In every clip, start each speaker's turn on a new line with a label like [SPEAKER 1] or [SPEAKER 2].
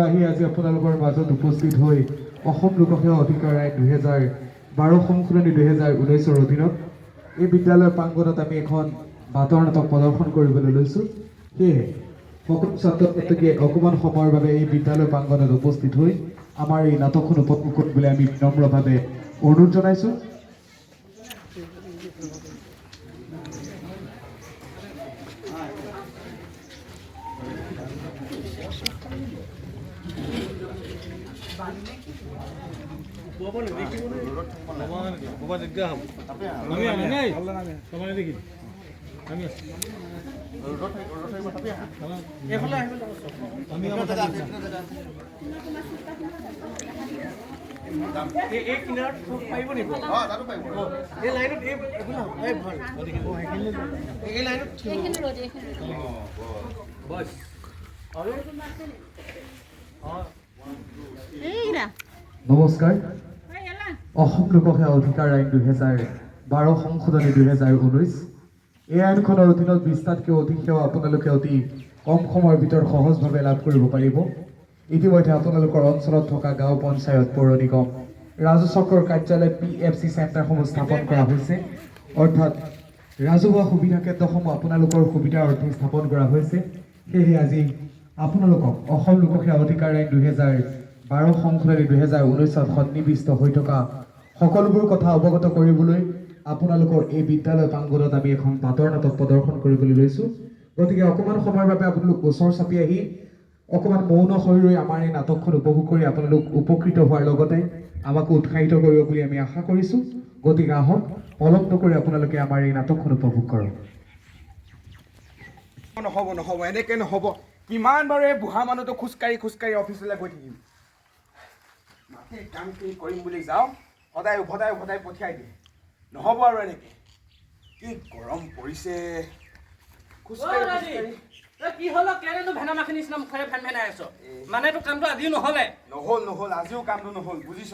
[SPEAKER 1] আহি আজি আপোনালোকৰ মাজত উপস্থিত হৈ অসম লোকসেৱা অধিকাৰ আইন 2012 সংশোধনী 2019ৰ অধীনত এই বিদ্যালয়ৰ প্ৰাংগণত আমি এখন বাটৰ নাটক প্ৰদৰ্শন কৰিবলৈ লৈছোঁ। সেয়েহে সকলো ছাত্ৰ ছাত্ৰীকে অকণমান সময়ৰ বাবে এই বিদ্যালয় প্ৰাংগণত উপস্থিত হৈ আমাৰ এই নাটকখন উপভোগ কৰিবলৈ আমি বিনম্ৰভাৱে অনুৰোধ জনাইছোঁ। নমস্কাৰ। অসম লোকসেৱা অধিকাৰ আইন 2012 সংশোধনী 2019, এই আইনখনৰ অধীনত 20টাতকৈ অধিক সেৱা আপোনালোকে অতি কম সময়ৰ ভিতৰত সহজভাৱে লাভ কৰিব পাৰিব। ইতিমধ্যে আপোনালোকৰ অঞ্চলত থকা গাঁও পঞ্চায়ত, পৌৰ নিগম, ৰাজহ চক্ৰৰ কাৰ্যালয়ত PFC চেণ্টাৰসমূহ স্থাপন কৰা হৈছে। অৰ্থাৎ ৰাজহুৱা সুবিধা কেন্দ্ৰসমূহ আপোনালোকৰ সুবিধাৰ অৰ্থে স্থাপন কৰা হৈছে। সেয়েহে আজি আপোনালোকক অসম লোকসেৱা অধিকাৰ আইন 2012 সংশোধনী 2019ত সন্নিৱিষ্ট হৈ থকা সকলোবোৰ কথা অৱগত কৰিবলৈ আপোনালোকৰ এই বিদ্যালয় প্ৰাংগণত আমি এখন বাটৰ নাটক প্ৰদৰ্শন কৰিবলৈ লৈছোঁ। গতিকে অকণমান সময়ৰ বাবে আপোনালোক ওচৰ চাপি আহি অকণমান মৌন হৈ ৰৈ আমাৰ এই নাটকখন উপভোগ কৰি আপোনালোক উপকৃত হোৱাৰ লগতে আমাকো উৎসাহিত কৰিব বুলি আমি আশা কৰিছোঁ। গতিকে আহক, পলম নকৰি আপোনালোকে আমাৰ এই নাটকখন উপভোগ কৰক।
[SPEAKER 2] নহ'ব নহ'ব, এনেকে নহ'ব। কিমান বাৰু এই বুঢ়া মানুহটো খোজকাঢ়ি খোজকাঢ়ি অফিচলৈ গৈ থাকিম? মাটিৰ কামখিনি কৰিম বুলি যাওঁ, সদায় উভতাই উভতাই পঠিয়াই দিয়ে। নহ'ব আৰু এনেকে। কি গৰম পৰিছে, খোজকাঢ়ি খোজকাঢ়ি।
[SPEAKER 3] কি হ'ল, কেনেনো ভেনা মাখি নিচিনা মুখেৰে ফেন ফেনাই আছ? মানে তোৰ কামটো আজিও নহ'লে?
[SPEAKER 2] নহ'ল নহ'ল, আজিও কামটো নহ'ল, বুজিছ?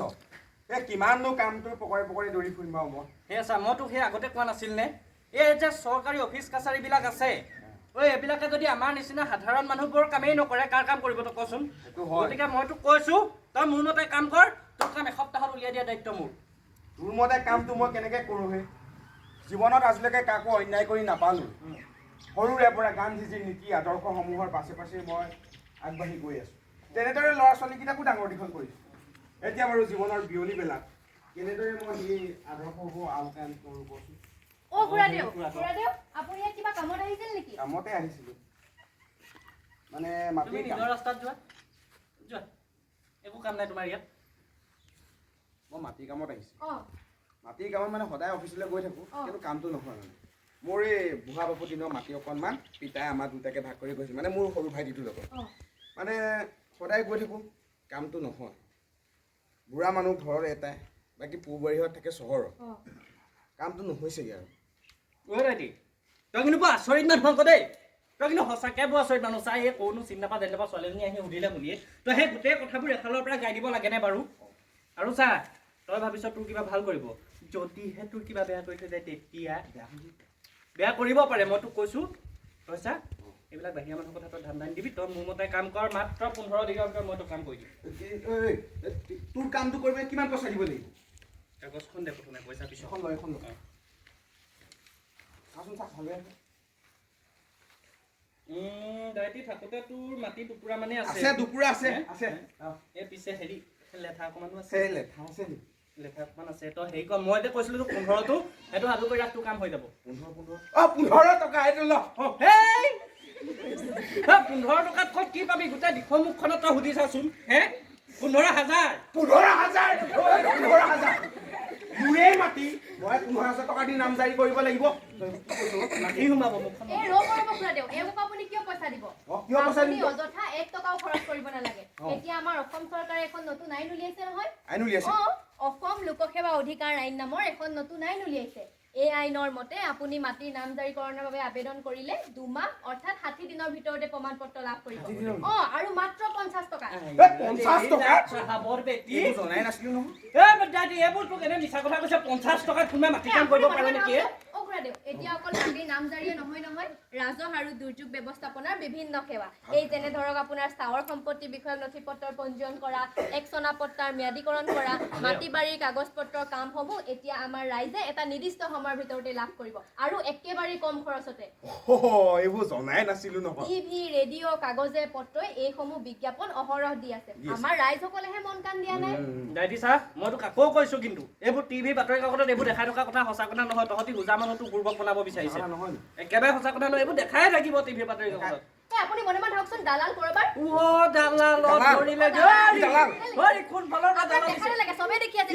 [SPEAKER 2] এই কিমাননো কামটো পকৰে পকৰে দৌৰি ফুৰিম বাৰু মই?
[SPEAKER 3] সেই চা, মই তোক সেই আগতে কোৱা নাছিল নে, এই যে চৰকাৰী অফিচ কাছাৰীবিলাক আছে, ঐ, এইবিলাকে যদি আমাৰ নিচিনা সাধাৰণ মানুহবোৰৰ কামেই নকৰে, কাৰ কাম কৰিব তই কচোন?
[SPEAKER 2] সেইটো হয়।
[SPEAKER 3] গতিকে মই তোক কৈছো, তই মোৰ মতে কাম কৰ, তোৰ কাম এসপ্তাহত উলিয়াই দিয়া দায়িত্ব মোৰ।
[SPEAKER 2] তোৰ মতে কামটো মই কেনেকৈ কৰোঁ হে? জীৱনত আজিলৈকে কাকো অন্যায় কৰি নাপালোঁ। সৰুৰে পৰা গান্ধীজীৰ নীতি আদৰ্শসমূহৰ পাছে পাছে মই আগবাঢ়ি গৈ আছোঁ। তেনেদৰে ল'ৰা ছোৱালীকেইটাকো ডাঙৰ দীঘল কৰিছোঁ। এতিয়া বাৰু জীৱনৰ বিয়লি বেলাত কেনেদৰে মই সেই আদৰ্শসমূহ আওকাণ কৰোঁ কচোন?
[SPEAKER 4] অ খুৰাদেউ, খুৰাদেউ, আপুনি ইয়াত কিবা কামত আহিছিল নেকি?
[SPEAKER 2] কামতে আহিছিলোঁ, মানে
[SPEAKER 3] তুমি
[SPEAKER 2] মাটিৰ কাম।
[SPEAKER 3] নিজৰ ৰাস্তাত যোৱা, যোৱা, একো কাম নাই তোমাৰ ইয়াত।
[SPEAKER 2] মই মাটিৰ কামত আহিছিলোঁ। মাটিৰ কামত মানে সদায় অফিচলৈ গৈ থাকোঁ, কিন্তু কামটো নহয়। মানে মোৰ এই বুঢ়া বাপু দিনৰ মাটি অকণমান পিতাই আমাৰ দুটাকে ভাগ কৰি গৈছিল, মানে মোৰ সৰু ভাইটিটোৰ লগত। মানে সদায় গৈ থাকোঁ, কামটো নহয়। বুঢ়া মানুহ ঘৰত এটাই, বাকী পূবাৰীহঁত থাকে চহৰত। কামটো নহৈছেগৈ আৰু।
[SPEAKER 3] ঐ দাইটি, তই কিন্তু বৰ আচৰিত মানুহ আকৌ দেই। তই কিন্তু সঁচাকৈ বৰ আচৰিত মানুহ। চাই, এই ক'নো চিনি নাপা জানি নাপা ছোৱালীজনী আহি সুধিলে বুলিয়ে তই সেই গোটেই কথাবোৰ এফালৰ পৰা গাই দিব লাগেনে বাৰু? আৰু চা, তই ভাবিছ তোৰ কিবা ভাল কৰিব, যদিহে তোৰ কিবা বেয়া কৰি থৈ যায় তেতিয়া বেয়া কৰিব পাৰে, মই তোক কৈছোঁ। তই চা, এইবিলাক বাহিৰা মানুহৰ কথা তই ধান্দা নিদিবি। তই মোৰ মতে কাম কৰ, মাত্ৰ 15 দিনৰ ভিতৰত মই তোক কাম কৰি দিম।
[SPEAKER 2] এই, তোৰ কামটো কৰিবলৈ কিমান পইচা দিব লাগিব?
[SPEAKER 3] কাগজখন দে প্ৰথমে, পইচা পিছত।
[SPEAKER 2] এখন ল, এখন ল। চাচোন, চা, ভালে আছে।
[SPEAKER 3] দাইটি থাকোঁতে তোৰ মাটি টুকুৰা মানে আছে?
[SPEAKER 2] আছে, দুপুৰা আছে।
[SPEAKER 3] হে?
[SPEAKER 2] আছে।
[SPEAKER 3] এই পিছে হেৰি, লেঠা অকণমানো আছে।
[SPEAKER 2] আছে, লেঠা আছে নেকি?
[SPEAKER 3] লেঠা অকণমান আছে। তই হেৰি কৰ, মই যে কৈছিলোঁ তোক 15টো, সেইটো সাজু কৰি ৰাখ, তোৰ কাম হৈ যাব।
[SPEAKER 2] 15, 15, অ, 15 টকা এইটো ল, অ।
[SPEAKER 3] হেই, 15 টকাত ক'ত কি পাবি? গোটেই দিখৌমুখখনত তই সুধি চাচোন হে। 15,000।
[SPEAKER 2] 15,000, 15,000। মোৰেই মাটি, মই 15,000 টকা দি নামজাৰি কৰিব লাগিব?
[SPEAKER 3] মাটি সোমাব মুখখন।
[SPEAKER 4] এই ৰ'ব ৰ'ব খুৰাদেউ, এওঁক আপুনি কিয় পইচা দিব?
[SPEAKER 2] অ, কিয় পইচা
[SPEAKER 4] আপুনি
[SPEAKER 2] দিব?
[SPEAKER 4] অযথা 1 টকাও খৰচ কৰিব নালাগে। এতিয়া আমাৰ অসম চৰকাৰে এখন নতুন আইন উলিয়াইছে নহয়।
[SPEAKER 2] আইন উলিয়াইছে?
[SPEAKER 4] অ, অসম লোকসেৱা অধিকাৰ আইন নামৰ এখন নতুন আইন উলিয়াইছে। এই আইনৰ মতে আপুনি মাটিৰ নামজাৰিকৰণৰ বাবে আবেদন কৰিলে 2 মাহ অৰ্থাৎ 60 দিনৰ ভিতৰতে প্ৰমাণ পত্ৰ লাভ কৰিব। অ, আৰু মাত্ৰ 50 টকা।
[SPEAKER 2] এই, 50 টকা?
[SPEAKER 3] চাহাবৰ বেটি।
[SPEAKER 2] এইবোৰ জনাই নাছিলো নহয়।
[SPEAKER 3] এই দাদি, এইবোৰ তোক এনে মিছা কথা কৈছে। 50 টকাত কোনোবাই মাটি কাম কৰিব পাৰে নেকি?
[SPEAKER 4] অ খুৰাদেউ। খুৰাদেউ, এতিয়া অকল মাটিৰ নামজাৰিয়ে নহয় নহয়, ৰাজহ আৰু দুৰ্যোগ ব্যৱস্থাপনাৰ বিভিন্ন সেৱা, এই যেনে ধৰক আপোনাৰ স্থাৱৰ সম্পত্তি বিষয়ক নথি পত্ৰৰ পঞ্জীয়ন কৰা, একচনা পট্টাৰ ম্যাদীকৰণ কৰা, মাটি বাৰীৰ কাগজ পত্ৰৰ কামসমূহ এতিয়া আমাৰ ৰাইজে এটা নিৰ্দিষ্ট সময়ৰ ভিতৰতে লাভ কৰিব আৰু একেবাৰে কম খৰচতে।
[SPEAKER 2] এইবোৰ জনাই নাছিলো নহয়।
[SPEAKER 4] টিভি, ৰেডিঅ', কাগজে পত্ৰই এইসমূহ বিজ্ঞাপন অহৰহ দি আছে, আমাৰ ৰাইজসকলেহে মন কাণ দিয়া নাই।
[SPEAKER 3] দাইটি ছাৰ, মই তোক আকৌ কৈছো কিন্তু এইবোৰ টিভি বাতৰি কাকতত এইবোৰ দেখাই থকা কথা সঁচা কথা নহয়। তহঁতি হোজা মানুহটো পূৰ্বক বনাব বিচাৰিছে, একেবাৰে সঁচা কথা নহয়। এইবোৰ দেখাই থাকিব টিভি বাতৰি কাকতত।
[SPEAKER 4] আপুনি মনে মনে থাকচোন, দালাল কৰবাৰ।
[SPEAKER 3] অ দালাল ধৰিলে ঐ, কোন ফালৰ পৰা দালাল দিছে?
[SPEAKER 4] চবে দেখি আছে।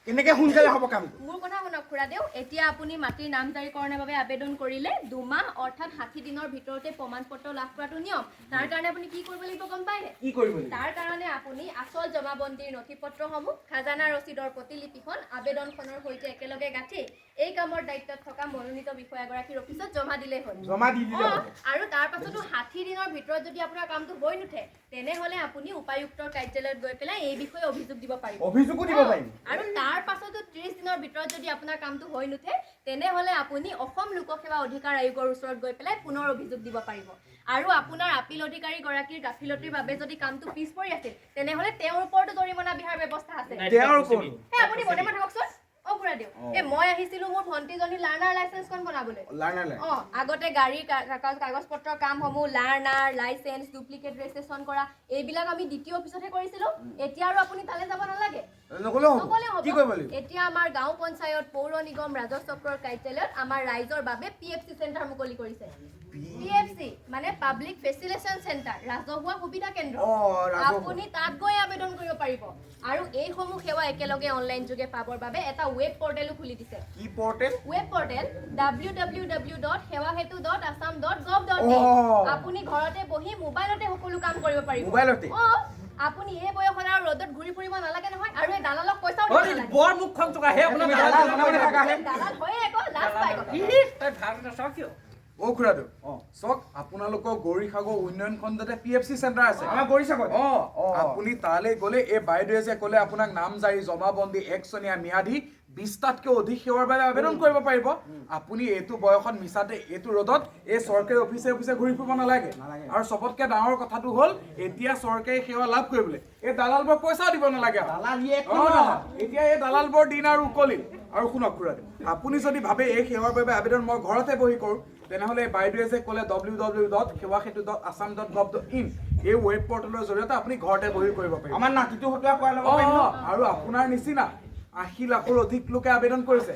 [SPEAKER 2] কেনেকে সোনকালে হ'ব কাম?
[SPEAKER 4] মোৰ কথা শুনক খুৰাদেউ, এতিয়া আপুনি মাটিৰ নামজাৰিকৰণৰ বাবে আবেদন কৰিলে 2 মাহ অৰ্থাৎ 60 দিনৰ ভিতৰতে প্ৰমাণ পত্ৰ লাভ কৰাটো নিয়ম। তাৰ কাৰণে আপুনি কি কৰিব লাগিব গম পায়নে?
[SPEAKER 2] কি কৰিব লাগিব?
[SPEAKER 4] তাৰ কাৰণে আপুনি আচল জমাবন্দীৰ নথি পত্ৰসমূহ, খাজানা ৰচিদৰ প্ৰতিলিপিখন আবেদনখনৰ সৈতে একেলগে গাঁঠি এই কামৰ দায়িত্বত থকা মনোনীত বিষয়াগৰাকীৰ অফিচত জমা দিলেই হ'ল।
[SPEAKER 2] জমা দি দিলে হ'ব।
[SPEAKER 4] আৰু তাৰ পাছতো 60 দিনৰ ভিতৰত যদি আপোনাৰ কামটো হৈ নুঠে, তেনেহ'লে আপুনি উপায়ুক্তৰ কাৰ্যালয়ত গৈ পেলাই এই বিষয়ে অভিযোগ দিব পাৰিব।
[SPEAKER 2] অভিযোগো দিব পাৰিম।
[SPEAKER 4] আৰু তাৰ পাছতো 30 দিনৰ ভিতৰত যদি আপোনাৰ কামটো হৈ নুঠে, তেনেহ'লে আপুনি অসম লোকসেৱা অধিকাৰ আয়োগৰ ওচৰত গৈ পেলাই পুনৰ অভিযোগ দিব পাৰিব। আৰু আপোনাৰ আপিল অধিকাৰীগৰাকীৰ গাফিলতিৰ বাবে যদি কামটো পিছ পৰি আছিল, তেনেহ'লে তেওঁৰ ওপৰতো জৰিমনা বিহাৰ ব্যৱস্থা আছে। আপুনি মনে মনে থাককচোন। অ খুৰাদেউ, এই মই আহিছিলো মোৰ ভণ্টিজনী লাৰ্ণাৰ লাইচেন্সখন বনাবলৈ। আগতে গাড়ীৰ কাগজ পত্ৰৰ কামসমূহ, লাৰ্ণাৰ লাইচেন্স, ডুপ্লিকেট ৰেজিষ্ট্ৰেশ্যন কৰা, এইবিলাক আমি দ্বিতীয় অফিচতহে কৰিছিলো। এতিয়া আৰু আপুনি তালৈ যাব নালাগে। নগ'লেও হ'ব। এতিয়া আমাৰ গাঁও পঞ্চায়ত, পৌৰ নিগম, ৰাজহ চক্ৰৰ কাৰ্যালয়ত আমাৰ ৰাইজৰ বাবে PFC centre মুকলি কৰিছে। PFC মানে পাব্লিক ফেচিলেশ্যন চেণ্টাৰ, ৰাজহুৱা সুবিধা কেন্দ্ৰ। আপুনি তাত গৈ আবেদন কৰিব পাৰিব। আৰু এইসমূহ সেৱা একেলগে অনলাইন যোগে পাবৰ বাবে এটা ৱেব পৰ্টেলো খুলি দিছে।
[SPEAKER 2] কি পৰ্টেল?
[SPEAKER 4] Web portal www.sewasetu.assam.gov.in। আপুনি ঘৰতে বহি মোবাইলতে সকলো কাম কৰিব পাৰিব।
[SPEAKER 2] মোবাইলতে?
[SPEAKER 4] আপুনি এই বয়সত আৰু ৰ'দত ঘূৰি ফুৰিব নালাগে নহয়, আৰু এই দালালক পইচাও দিব নালাগে।
[SPEAKER 3] বৰ মুখখন চোকা হে আপোনাৰ
[SPEAKER 4] দালাল হয়ে আকৌ, লাজ পায়।
[SPEAKER 3] তই ভাল নাচাও কিয়?
[SPEAKER 1] অ খুৰাদেউ, চাওক আপোনালোকৰ গৌৰীসাগৰ উন্নয়ন খণ্ডতে PFC centre আছে।
[SPEAKER 2] আমাৰ গৌৰীসাগৰ?
[SPEAKER 1] আপুনি তালৈ গ'লে এই বাইদেৱে যে ক'লে আপোনাক নামজাৰি, জমাবন্দী, একচনীয়া, ম্যাদী 20টাতকৈ অধিক সেৱাৰ বাবে আবেদন কৰিব পাৰিব। আপুনি এইটো বয়সত মিছাতে এইটো ৰ'দত এই চৰকাৰী অফিচে অফিচে ঘূৰি ফুৰিব নালাগে। আৰু চবতকৈ ডাঙৰ কথাটো হ'ল, এতিয়া চৰকাৰী সেৱা লাভ কৰিবলৈ এই দালালবোৰক পইচাও দিব নালাগে। এতিয়া এই দালালবোৰ দিন আৰু উকলিল। আৰু শুনক খুৰাদেউ, আপুনি যদি ভাবে এই সেৱাৰ বাবে আবেদন মই ঘৰতে বহি কৰোঁ, তেনেহ'লে বাইদেৱে যে ক'লে www.sewasetu.assam.gov.in এই ৱেব পৰ্টেলৰ জৰিয়তে আপুনি ঘৰতে বহি কৰিব পাৰিব।
[SPEAKER 2] আমাৰ নাতিটো হতুৱাই কৰাই ল'ব পাৰিম।
[SPEAKER 1] আৰু আপোনাৰ নিচিনা 80 লাখৰ অধিক লোকে আবেদন কৰিছে।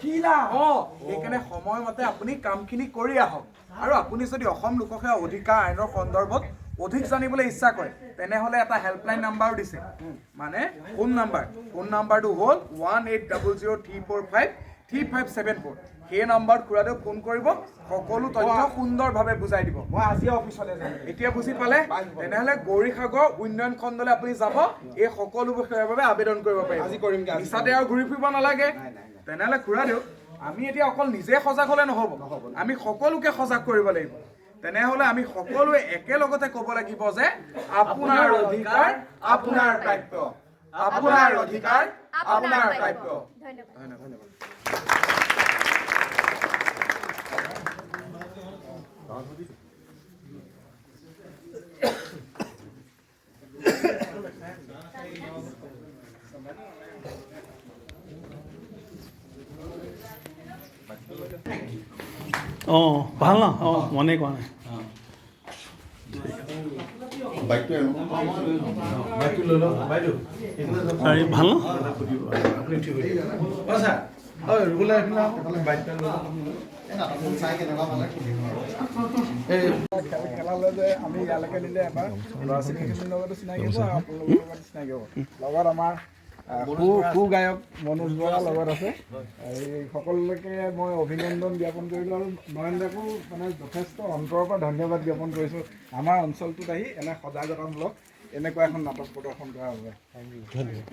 [SPEAKER 1] সেইকাৰণে সময়মতে আপুনি কামখিনি কৰি আহক। আৰু আপুনি যদি অসম লোকসেৱা অধিকাৰ আইনৰ সন্দৰ্ভত অধিক জানিবলৈ ইচ্ছা কৰে, তেনেহ'লে এটা হেল্পলাইন নাম্বাৰো দিছে, মানে ফোন নাম্বাৰ। ফোন নাম্বাৰটো হ'ল 1800345357 4। সেই নাম্বাৰত খুৰাদেউ ফোন কৰিব, সকলো তথ্য সুন্দৰভাৱে বুজাই দিব।
[SPEAKER 2] মই আজি অফিচলৈ যাম।
[SPEAKER 1] এতিয়া বুজি পালে? তেনেহ'লে গৌৰীসাগৰ উন্নয়ন খণ্ডলৈ আপুনি যাব, এই সকলোবোৰ সেৱাৰ বাবে আবেদন কৰিব পাৰিব।
[SPEAKER 2] আজি কৰিম।
[SPEAKER 1] মিছাতে আৰু ঘূৰি ফুৰিব নালাগে। তেনেহ'লে খুৰাদেউ, আমি এতিয়া অকল নিজে সজাগ হ'লে নহ'ব, আমি সকলোকে সজাগ কৰিব লাগিব। তেনেহ'লে আমি সকলোৱে একেলগতে ক'ব লাগিব যে আপোনাৰ অধিকাৰ আপোনাৰ প্ৰাপ্য, আপোনাৰ অধিকাৰ আপোনাৰ প্ৰাপ্য।
[SPEAKER 4] ধন্যবাদ।
[SPEAKER 5] অঁ ভাল ন? অঁ মনে কৰা নাই। ভাল ন?
[SPEAKER 6] খেলালে যে আমি ইয়ালৈকে নিলে এবাৰ ল'ৰা ছোৱালীখিনিৰ লগতো চিনাকি হ'ব আৰু আপোনালোকৰ লগতো চিনাকি হ'ব। লগত আমাৰ সু গায়ক মনোজ বৰা লগত আছে। এই সকলোকে মই অভিনন্দন জ্ঞাপন কৰিলোঁ আৰু নয়নদাকো মানে যথেষ্ট অন্তৰৰ পৰা ধন্যবাদ জ্ঞাপন কৰিছোঁ আমাৰ অঞ্চলটোত আহি এনে সজাগতামূলক এনেকুৱা এখন নাটক প্ৰদৰ্শন কৰাৰ বাবে।
[SPEAKER 5] ধন্যবাদ।